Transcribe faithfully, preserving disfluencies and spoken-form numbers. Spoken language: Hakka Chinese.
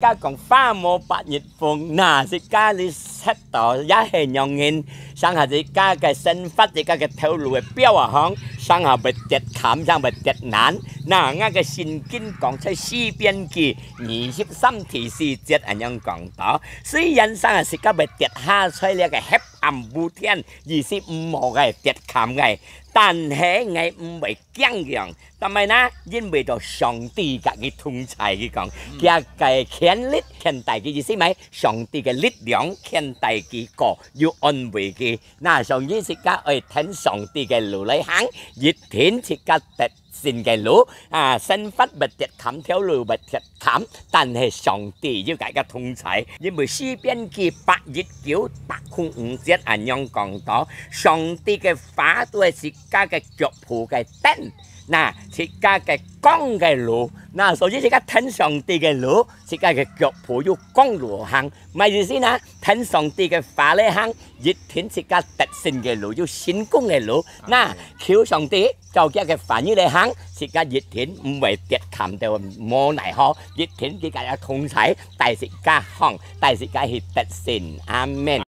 家講花無百日紅，那自家你食到也係樣人，上下自家个生活，自家个頭路个標啊，行，上下會跌坎，上會跌難。那𠊎个聖經講在詩篇記二十三第四節恁樣講到，雖然上下自家會跌下在這个黑暗無天，意思毋好个跌坎个，但係𠊎毋會驚惶。 但係呢，因為到上帝甲佢同在，佢講，佢个權力牽帶佢，意思咩？上帝个力量牽帶佢過，又安慰佢。那所以自家愛跈上帝个路來行，一定自家得勝个路啊！生活會跌坎，頭路會跌坎，但係上帝有佢个同在，因為詩篇記百一九百空五節恁樣講到，上帝个話都係自家个腳步个燈。 那自家个光个路，那所以自家跈上帝个路，自家个腳步有光路行。麼意思呢？跈上帝个話來行，一定自家得勝个路，有成功个路。那求上帝照佢个話語來行，自家一定毋會跌坎到無奈何，一定佢个同在，帶自家行，帶自家去得勝。阿門。